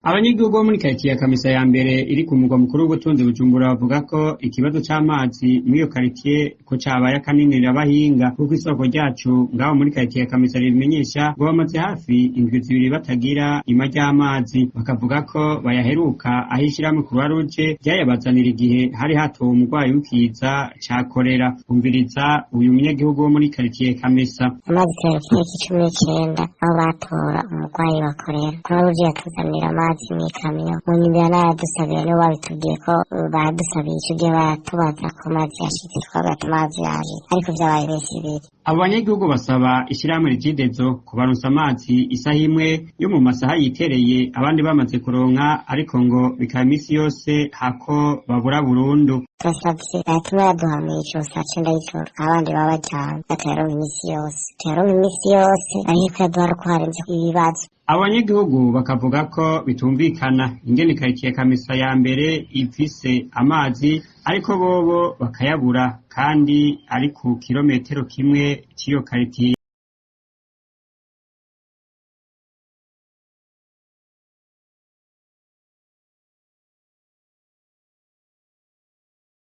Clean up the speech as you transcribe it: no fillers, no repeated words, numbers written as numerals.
Abanyagihugu bo muri karitiye ya Kamesa ya mbere iri ku mugwa mukuru w'ubutunzi Bujumbura bavuga ko ikibazo c'amazi muri iyo karitiye ko cabaye akaninirira abahinga, kuko isoko ryacu ngaho muri karitiye ya Kamesa ribimenyesha ngo bamaze hafi indwi 2 batagira ima ry'amazi, bakavuga ko bayaheruka aho ishirahamwe Croix Rouge ryayabazanira igihe hari hatowe umurwayi w'ikiza ca korera. Umviriza uyu munyagihugu wo muri karitiye Kamesa. Amazi tuyaheruka itariki 19 aho batora umurwayi wa korera. Croix Rouge yatuzanira amazi mw'ikamyo, mu nyuma yanayadusabira, nibo babitubwiye ko badusabiye ico gihe baratubaza ko amazi yashitse, twabwira ati amazi yaje, ariko vyabaye iminsi 2. Abo banyagihugu basaba ishirahamwe Regideso kubaronsa amazi isaha imwe yo mu masaha yitereye abandi bamaze kuronka, ariko ngo bikaba imisi yose hako babura burundu. Turasavye bayatume baduha mw'ijoro saa 9 y'ijoro, abandi baba baryamye, batayaronka imisi yose, tuyaronka imisi yose, ariko kuyaduha ari uko harenze ibibazo. Abo banyagihugu bakavuga ko bitumvikana ingene karitiye Kamesa ya mbere ifise amazi ariko bobo bakayabura, kandi ari ku kirometero kimwe c'iyo karitiye.